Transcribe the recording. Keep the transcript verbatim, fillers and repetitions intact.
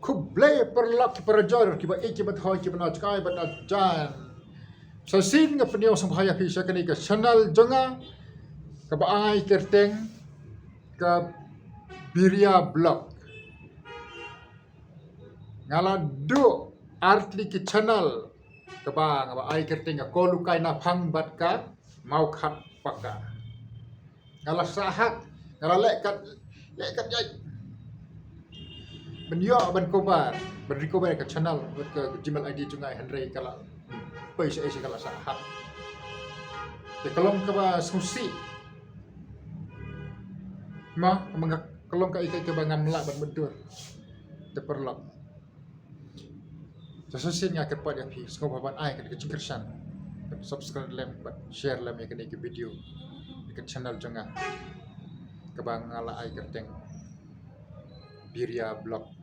Khublei paralok ki parajor, ki ba ïeit, ki ba thoh, ki ba nongshai, ba nongjan. Sa shisien nga pynïoh sngewbha ïa phi sha kane ka channel jong nga, kaba ai kyrteng ka Biria Vlog. Nga la duh artylli ki channel kaba, nga ba ai kyrteng ka Ko Lukai Naphang bad ka Mawkhat Paka. Nga la sah hak, nga la leh kat, leh kat ïaid ban ïoh, ban cover, ban recover ka channel bad ka Gmail I D jong nga, hynrei ka la poi sha, sha ka la sah hak. Te ka long kaba sngewsih. Ma, ma nga, ka long kaei kaei kaba ngam lah ban mynta. Te paralok, sa shisien nga kyrpad ïa phi, sngewbha ban ai ka jingkyrshan, ban subscribe lem, ban share lem ïa kane ka video, ïa ka channel jong nga, kaba nga la ai kyrteng Biria Vlog.